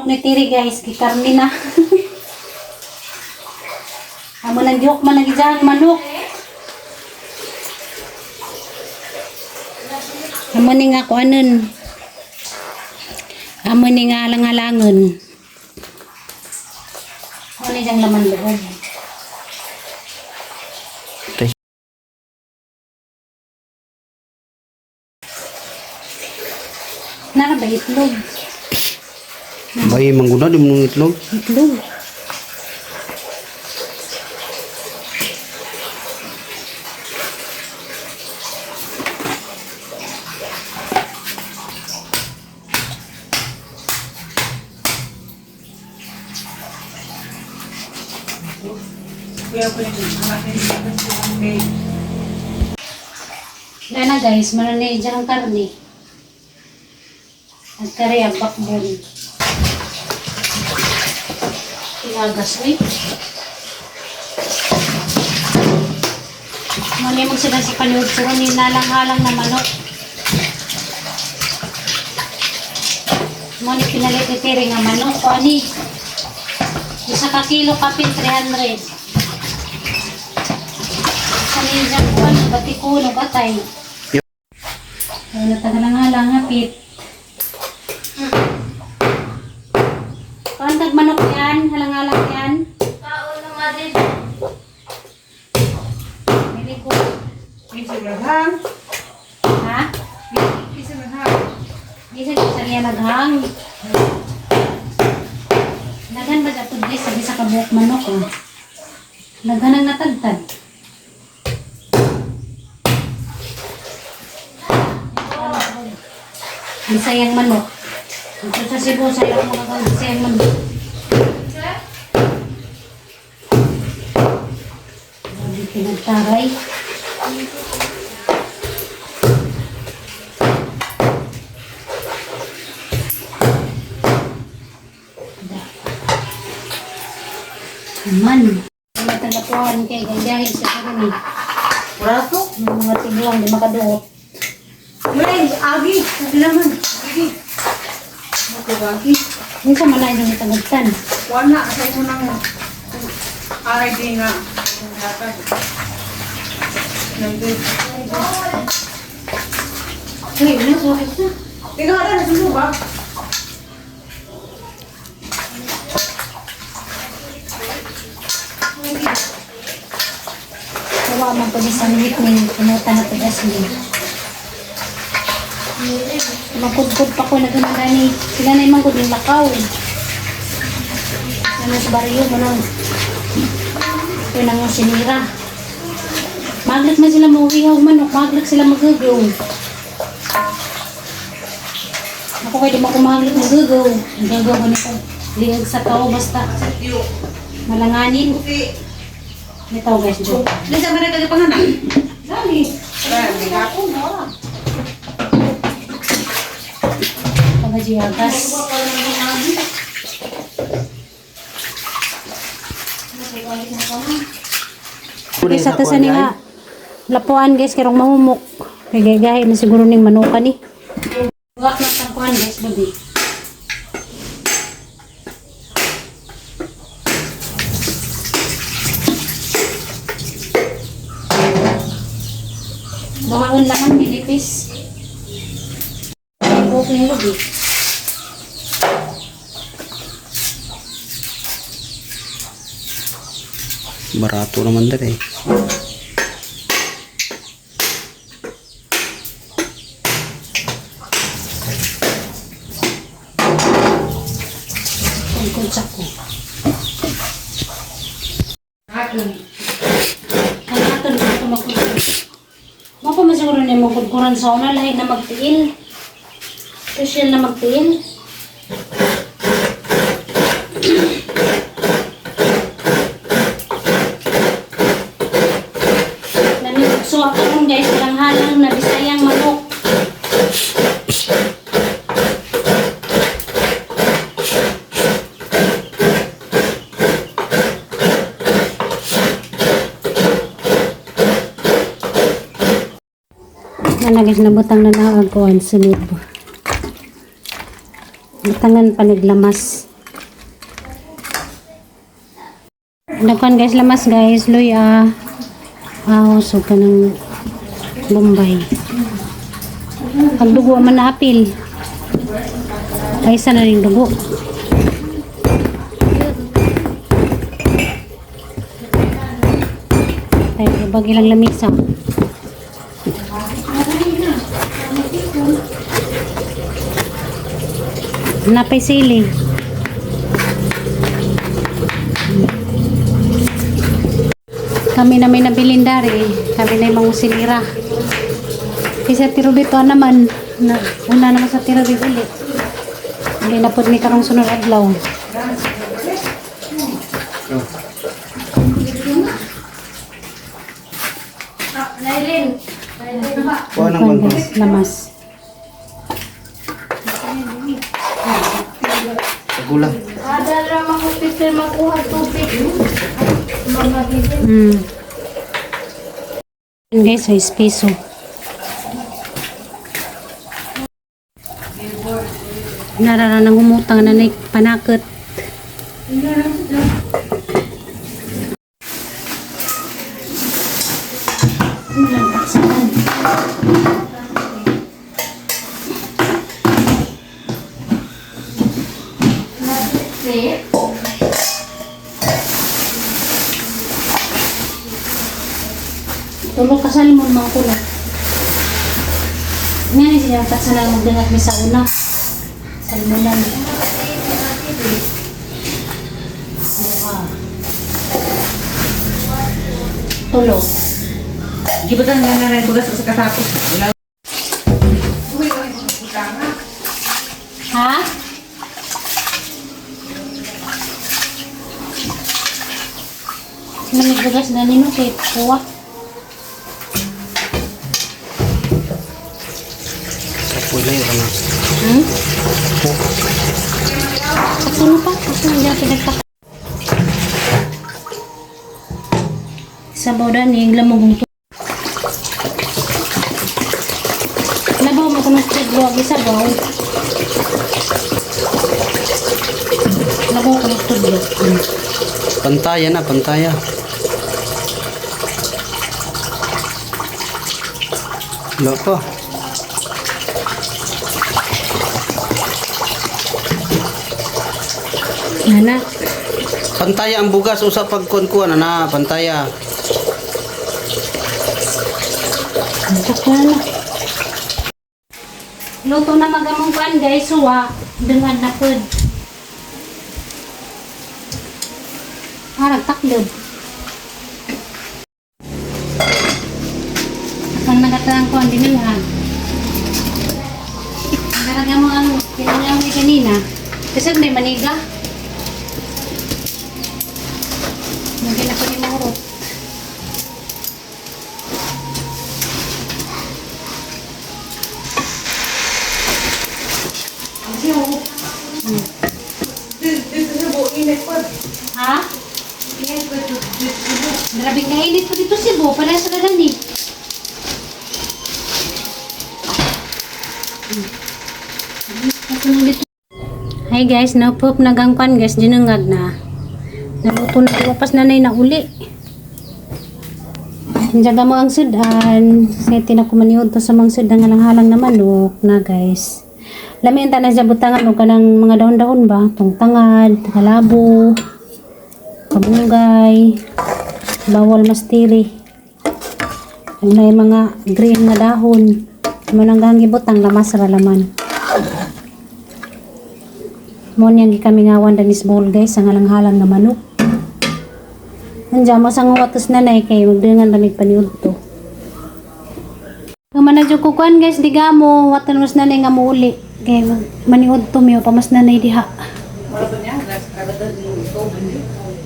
Ni Tiri guys, gikarni na. Amo nang gihok man ang ijang manok. Amo ni nga kuanon. Amo ni nga alang-alangon. Amo ni diyang laman loob. Tay. Nara ba itlog? Bay mangguna di mo itlog. Itlog. Wala na guys, marami dyan ang karne. Nagkari ang backbone. Ilagas, uy. Mali mo sila sa paniod, pero ninalang-halang na manok. Mali pinalit ni Terry nga manok. O ani, isa ka kilo kapin 300. Sa ninja ko, ano, batikuno, batay. Ay, natagalang-halang hapit. Pantag manok yan, halang-halang yan. Kaon na nga din. Very good. Ha? Bisa sa niya naghang. Naghan ba sa guys sabi sa kabuok manok oh. Naghan ang natagtad. Bisayang manok. Ito sa Cebu, sa iyo mga kang Bisayang manok. Grabe pinagtaray. Man. Matalapuan kay ganyahin sa karani. Brato? Yung mga tiguang di makaduot. May agi. Agi naman. Agi. Matugagi. Minsan man na yung itagagtan. Wala. Sa imo nang aray di nga. Ang hatag. Nandun. Uy, ano? Bakit na? Ikaw na nasulo ba? Kawa man ko sa minit ni punutan na tagas ni. Magkudkod pa ko na ganun gani. Sila na yung manggod yung lakaw. Ano sa baryo mo nang. Ito nang yung sinira. Maglak man sila mauwihaw manok. Maglak sila magagaw. Ako kaya di mo ako maglak magagaw. Ang gagaw ko nito. Lingag sa tao basta. Malanganin. Okay. May tao guys, joke. Lisa, meron ka panganak? Dali. Dali. Ako, wala. Pagajiagas. Guys, sa sa nga lapuan guys, karong mahumok. Kay gagahi na siguro ning manukan ni. Wak na tangkuan guys, baby. Buhaon lang ang nilipis. Ay, buhok ni Lubi. Barato naman dere. Tungkol sa ko. Aton. Ang aton ko ito magkudkur. Mo pa man siguro niya magkudkuran sa una, lahi na magtiil. Special na magtiil. Namigso ako ron guys, walang halang na bisayang manok. Nalagis na butang na naag ko ang sunod. Butangan pa naglamas. Daghan guys, lamas guys, luya. Ah, so ka ng Bombay. Ang dugo man na apil. Kaysa na rin dugo. Tayo, bagi lang lamisa. Napay sili. Kami na may nabilin dari. Kami na yung mga silira. Kasi sa Tirubito naman, na, una naman sa Tirubito ulit. Hindi na po ni karong sunod adlaw. Nailin. Kuha ng Kuan bangko. guys, lamas. Gula. Ada ra mga hospital makuha tubig. Mga dito. Guys, so piso. Narara nang umutang na nay panakot. Walang taksanan. Tulog ka salmon mga kulot. Nga ni siya taksanan magdangat mi sa una. Salmonan. Mukha. Tulog. Gibutan nga na rin bugas sa katapos. Wala. Ha? Namigbugas na nino kay kuwa. Sa pulay ka na. Hmm? Sakto na pa. Sakto na dyan pinagtak. Sabaw na ni lamog ang Labaw mo kung tudlo ang isabaw. Labaw ko ng tudlo. Pantaya na, pantaya. Wala pa. Nana. Pantaya ang bugas usa pagkuan-kuan na na, pantaya. Sakto na na. Luto na magamong kuan guys, suwa. Dengan na pud. Parang taklob. Ang nagatang kuan din nila. Naraga mo ang pinangawi kanina. Kasi may maniga. Nagyan ako ni Mauro. Dito sa buong init po. Ha? Init po dito sa buong. Grabe kainit po dito Cebu. Para sa dalan eh. Hi guys, no poop nagangkwan guys, dinungag na. Naluto na ko pas nanay na uli. Diyan mo ang sudan. Sete na kumaniod to sa mga sudan nga halang na manok na guys. Lami ang tanan sa butangan og kanang mga dahon-dahon ba, tong tangad, kalabo, kabunggay, bawal mastiri. Ang may mga green na dahon. Mo nang gibutang lamas ra laman. Mo niyang gikamingawan danis bowl guys ang halang-halang na manok. Andiyan mo sang watos nanay kay magdangan lamig paniud to. Kuman na jud ko kuan guys digamo watan mas nanay nga muuli kay maniud to miyo pa mas nanay diha. Wala ba niya? Nagkagatan yung tubig.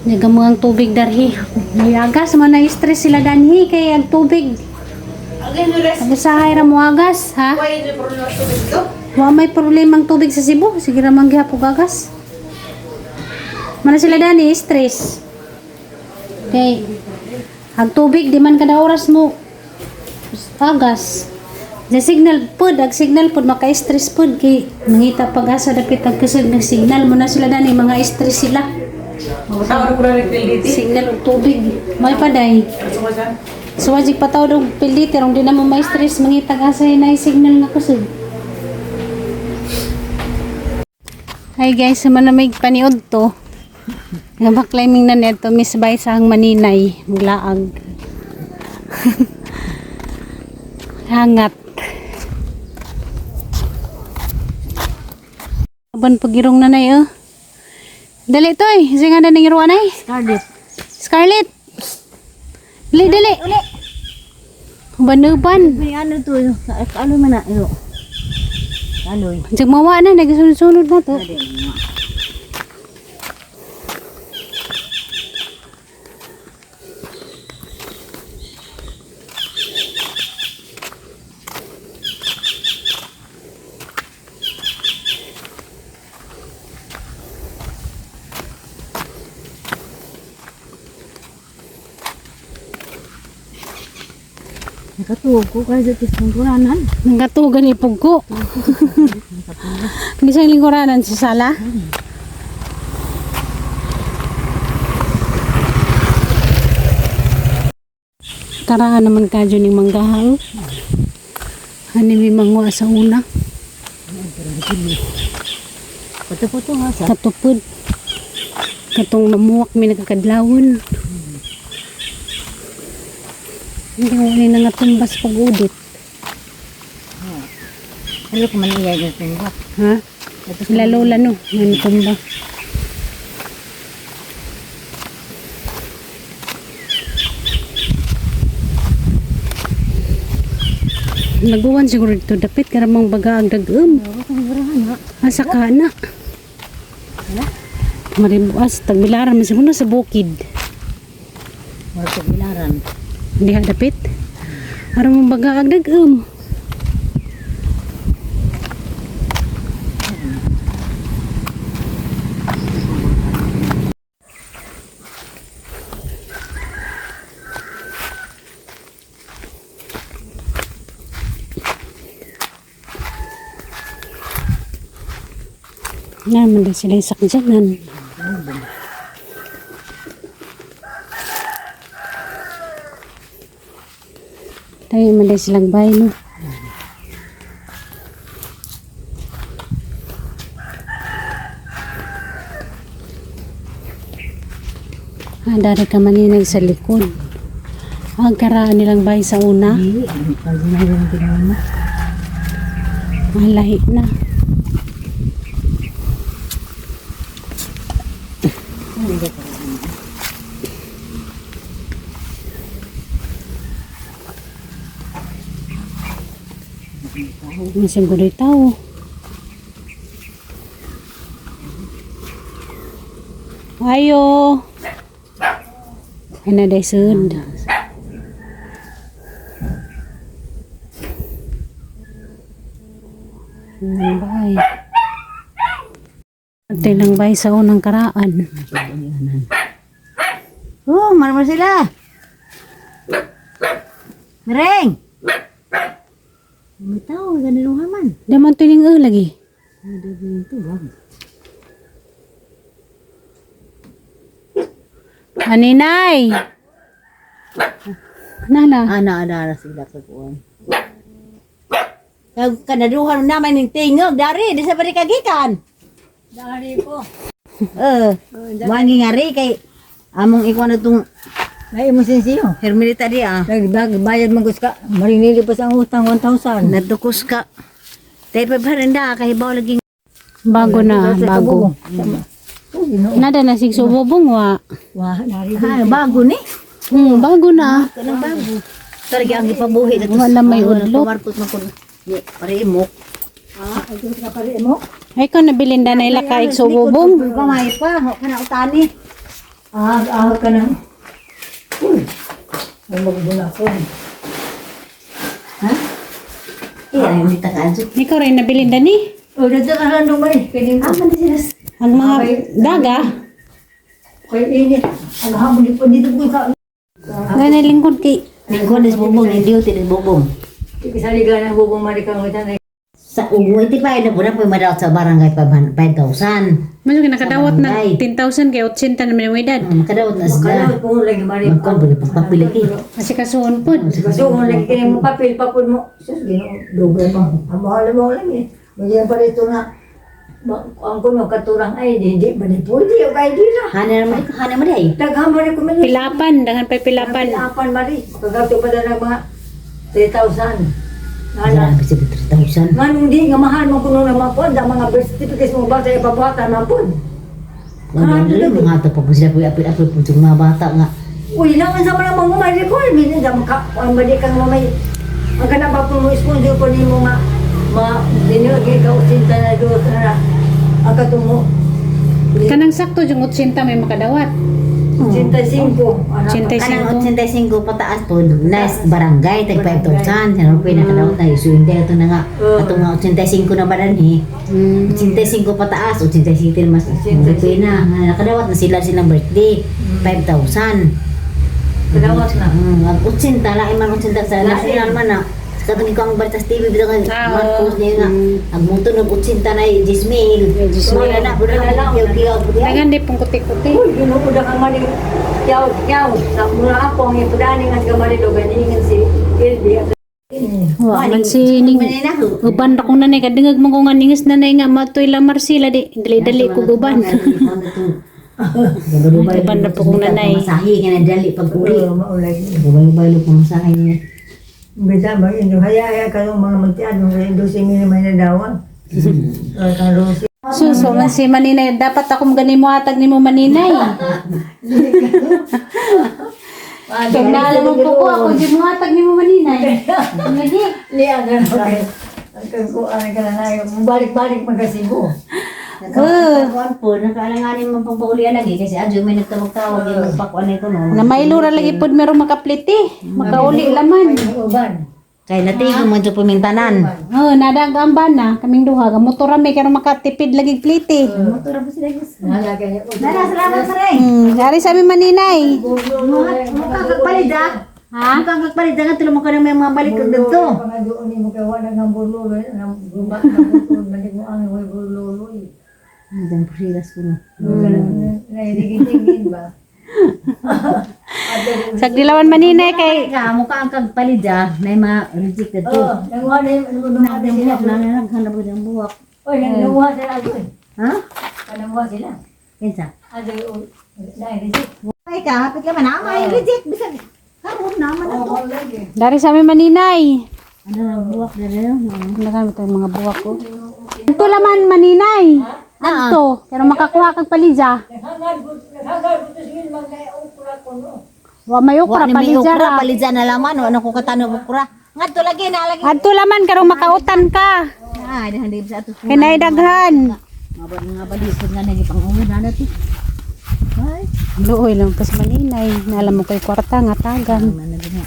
Nagamo ang tubig darhi. Nayagas man na stress sila danhi kay ang tubig. Agay no rest. Usahay ra mo agas ha. Why yung problema sa tubig to? Wa may problema ang tubig sa Cebu. Sige ra man gihapon agas. Mana sila dani stress. Kay ang tubig di man kada oras mo agas. Sa signal pod, ag signal pod maka-stress pod kay nangita pag-asa dapit ang kusog ng signal mo na sila dani mga stress sila. Tawag ko rin PLDT. Signal og tubig. May paday. Suwajan. So wajik patawad og PLDT rong di na mo may stress mangita asa na signal nga kusog. Hi guys, sama na may paniod to. Nga ba climbing na neto Miss Bay sa ang maninay, maglaag. Hangat. Aban pagirong nanay oh. Dali toy, kasi nga na nang nay. Scarlett. Scarlett. Dali, dali. Uli. Uban-uban. May ano to, ano man na, ano. Aloy. Mawa na, nagsunod-sunod na to. Nakatuog ko kasi sa tisungkuranan. Nagkatugan ipog ko. Hindi sa lingkuranan sa sala. Karaan naman ka dyan yung manggahaw. Hani may mangwa sa una. Puto-puto nga sa. Katupod. Katong namuwak may nagkakadlawon. Hindi ko na nga tumbas pag-udit. Ano ko man iya yung tumba. Ha? Sila lola no, may tumba. Naguwan siguro dito dapit karamang baga ang dag-um. Asa ka na? Maribuas, tagbilaran man siguro sa bukid. Mura ko bilaran. Hindi ha dapit. Aram mong baga ang dag-um. Naman din sila yung sakjanan. Tayo man din silang bahay, no? Ah, dari ka maninag sa likod. Ang karaan nilang bahay sa una. Hindi, ang ginagawa ginawa mo. Ah, lahi na. Masing gudoy tao. Ayo. Ana day sud. Ang bahay. Ate lang bahay sa unang karaan. Oh, marmar sila. Mereng. May tao, ganun man. Daman tuling lagi. Ada ito ba? Aninay! Nana, Ana, ana, ana sila kaguan. Kag kanaduhan naman ning tingog dari di sa bari kagikan. Dari po. Eh, wangi ngari kay among ikuan na tong Ay, mo sinsiyo. Hermelita di ah. Nagdag, bayad mo ka. Marinili pa sa ang utang, 1,000. Nadukos ka. Tay pa pa rin da kay baw lagi. bago na, bago. Nada na sig subobong wa. Wah, nari. Ah, bago ni. Bago na. Kanang bago. Targi ang gipabuhi na Wala may udlot. Pamarkot man kun. Ni pare mo. Ay ko nabilin na ila ka subobong. Gamay pa, ho kana utani. Ah, ah, ka na. Uy, ay magbuna ko. Ha? Eh, ay ni tagaan. Ikaw rin nabilin da ni. O, dito ka lang dumay. Pwede Ah, man sila. Ang mga daga. Kay init. Ang hamon dito dito ko ka. Ganay lingkod kay Lingkod is bubong, hindi uti is bubong. Saligan ang bubong marikang ko. Sa ugo iti pa na po na po madawat sa barangay 5,000. Man yung nakadawat na Barangay. 10,000 kay 80 na minimum edad. Makadawat na sila. Makadawat po lagi mari. Magkon po pagpapila kay. Kasi kasuon pod. Kasi kung lagi kini mo papel pa po mo. Sus, Ginoo, dugay pa. Ang mahal mo lang eh. Bagyan pa rito na ang kuno katurang ID, hindi ba ni pwede yung ID na. Hana naman hana man day. Daghan man ko man. Pilapan, daghan pa pilapan. Pilapan mari. Kagato pa na ng mga 3,000. Nala. Grabe sa 3,000. Nga nung di nga mahal mo kuno na mapuan, da mga birth certificates mo ba sa ipabuhatan man po. Ano mga to pa po sila po apil-apil po sa mga bata nga. Uy, langan sa mga mga mari ko, minsan sa mga ang bali kang mamay. Ang kanang pa po mo sponsor ko nimo nga ma dinilagi ka usinta na do na ang katumo. Kanang sakto yung 80 may makadawat. 85. Ano? 85. Kanang 85 pataas po, nice barangay, tag 5,000. Sino po nakadawat na isu hindi ito na nga. Ato nga 85 na badan eh. 85 pataas, 87 mas. 85 na. Nga nakadawat na sila silang birthday. 5,000. Kadawat na. Ang 80 lain man 80 sa national man na. Sa katong ikaw ang Bartas TV bitaw nga Ah, Marcos niya nga. Ang muto nag 80 na 10,000. Wala na pud na kiyaw kiyaw. Daghan di pong kuti-kuti. Uy, Ginoo da kang mali. Kiyaw, kiyaw. Sa muna ako ang ipudani nga sa mali do ganingan si Ilbi. Wa man si ning uban ra kong nanay kadungag mo ko nga ningas nanay nga matoy la Marcela di dali-dali ko uban. Uban na po kong nanay. Masahi nga na dali pag uli. Oo, maulay. Babayo-bayo po masahi niya. Bita ba yun? Haya haya ka ng mga magtian nung indusin nyo naman na dawan. Kang Rosie. Suso man si Maninay, dapat ako gani mo hatag nimo Maninay. Kay naalam mo po ko ako di mo hatag nimo Maninay. Lagi. Liya ka na kayo. Ang kagkuan ka na na. Balik-balik magkasibo. Nakakuan po, nakaalanganin man pang paulian lagi kasi adyo may nagtawag-tawag yung magpakuan na ito no. Na mailura lagi pod merong makapliti, makauli laman. Uban. Kay natigo man sa pumintanan. Oh, nadagamban na kaming duha, motor ra may karon makatipid lagi pliti. Motor po sila guys. Nalaga niya. Nara, salamat sa rin. Dari sa amin Maninay. Mukha kagpalit ah. Ha? Mukha kagpalit ah. Tulong mo ka na may mga balik kag dito. Pangadoon ni mo kay wala ng burluloy. Ang gubat na butol. Balik mo ang way burluloy. Ang pusilas ko no. Nairigin-tingin ba? Sagdilawan Maninay kay Ka, mukha ang kagpalit ah. May mga reject dito. Oo, nanguha na yung nanguha na sila. Buwak na naghanap ko ng buwak. Oy, nanguha sila ako eh. Ha? Nanguha sila. Kinsa? Ano yung nairigin? Ay ka, hapit ka man. Ah, may reject. Bisag. Karoon naman na to. Dari sa amin Maninay. Ano ang buwak na rin? Nagamit ang mga buwak ko. Ito laman Maninay. Adto, pero makakuha kag palidya. Wa may okra Wa ni may palidya okra, ra. palidya na laman. Wa na ko katano okra. Ngadto lagi na lagi. Adto laman karong makautan ka. Ah, dahil di sa ato. Kay naay daghan. Mga balikod nga nagipang-uwi na natin. Ay, Luoy lang pas Maninay. Naalam mo kay kwarta nga tagan. ano na din.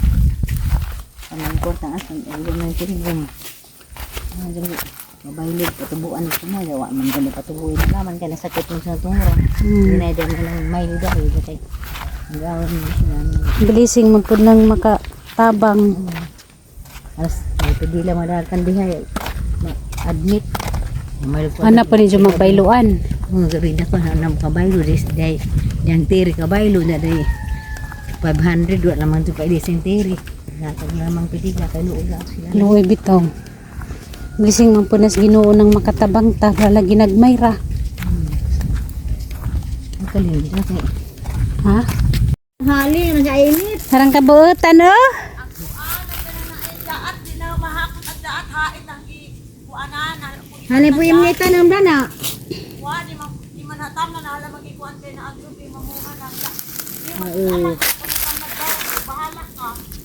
Ang kwarta asan ay man kinigum. Ah, dyan mabailog patubuan ko mo yawa man gani patubuin na naman kay nasakit mo sa tungro. Hindi na lang may dahil kay ang gawin mo siya. Blessing man pud nang makatabang. Alas pidila madakan diha ma-admit. Ana pa ni magbayluan. Mga gabi na ko na nam kabaylo des day yang tiri kabaylo na day 500 wa naman to pa isang tiri. Natag lamang pidila kay luog lang sila. Luoy bitaw. Blessing man pud nas Ginoo nang makatabang ta wala ginagmay ra. Ang kalim na kay. Ha? Hali nagainit. Sarang kabuotan oh. Hali po yung nita ng dana.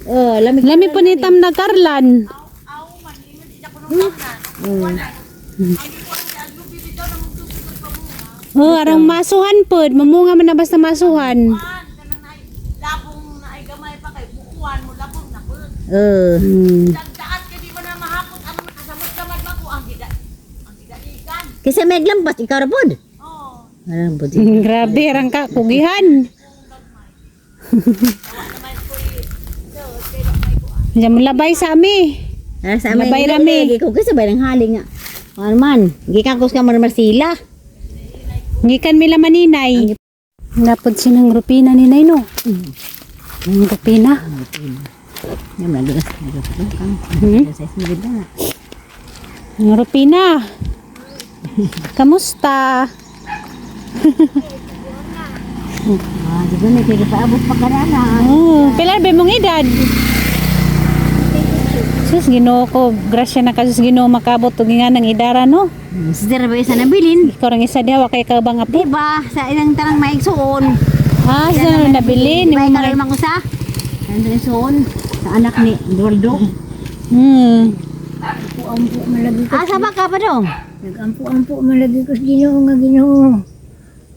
Oh, lamig. Lami po ni tam na karlan. Oh, arang masuhan pod, mamunga man na basta masuhan. Eh, Kasi may lampas ikaw ra pod. Oo. Ano pod? Grabe, arang ka kugihan. Diyan mo labay sa ami. Sa amin, Labay rami. Ikaw kasi sabay ng haling nga. Ano man, gikakos ka man Marcela. Gikan mila maninay. Napod sinang rupina ni Nay, no? Ang rupina. Yan, lagi na sa Hmm? Sa ismigid na. Ang rupina. Kamusta? Ah, di ba may kaya paabot pa ka na na. Oh, pila ba mong edad? Sus, Ginoo ko, grasya na ka sus Ginoo makabot og nga ng idara, no? Sister ba isa nabilin? Ikaw rang isa diha wa kay ka bang apo? Di ba? Sa ilang tarang maigsuon. Ah, sa na nabili Di ni ba mo ikaw man ko sa? Ano sa Sa anak ni Eduardo. Ampo malagi ko. Ah, sa ba ka pa dong? Nagampo-ampo malagi ko sa Ginoo nga Ginoo.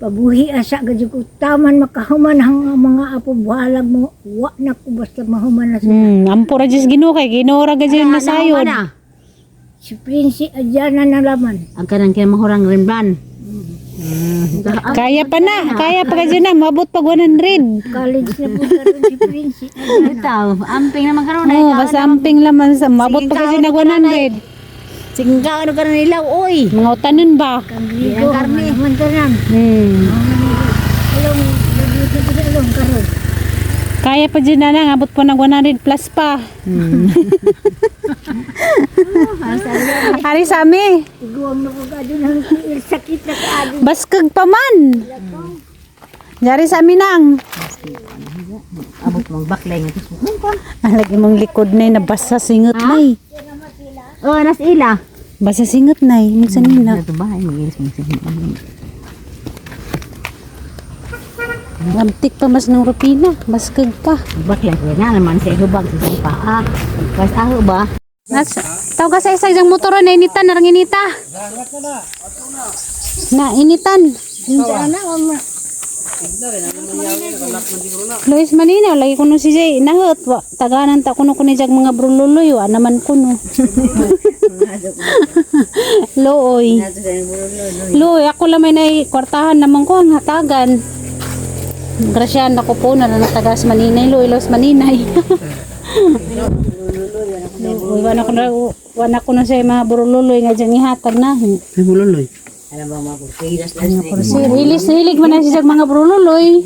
Pabuhi asa gud ko taman makahuman ang mga apo buhalag mo. Wa na ko basta mahuman na sa Ampo ra jud Ginoo kay Ginoo ra gud masayod. Na. Si Prince Adjana na laman. Ang kanang kaya mahurang Rembrandt. Kaya pa na, kaya pa gud na mabot pag 100. College na po karon si Prince. Ito, amping naman karon ay. Oh, basta amping laman sa mabot pa gud na 100. Sige ka ano karon ilaw oy. Mga utanon ba? Kang Grigo man tanan. Along lagi na along karon. Kaya pa dyan na lang, abot pa ng 100 plus pa. Ari sa ami, Iguang na po ka doon ang sakit na kaadto. baskag pa man. Yari sa amin nang. Abot mong baklay nga tusok. Alagi mong likod na nabasa singot na. Oh, nas ila. Basa singot na eh. Minsan nina. Ito ba ay magilis mo sa Amtik pa mas ng rupina. Baskag pa. Baklay ko na naman sa hubag sa paa. Kas aho ba? Nas, tawag ka sa isa isang motor na initan, narang inita. Na initan. Luis Maninaw, lagi kuno si Jay, nahot, wa, taganan ta kuno kuno jag mga brululoy, wa naman kuno. Looy. Looy, ako lamay na kwartahan naman ko ang hatagan. Grasyan ako po na natagas Maninay, Looy, Los Maninay. Looy, wala ko na, wala ko na siya mga brululoy nga dyan ihatag na. Ay, bululoy. Alam ba mga kursiras Kursi, hilis, hilig man na siya jag mga brululoy.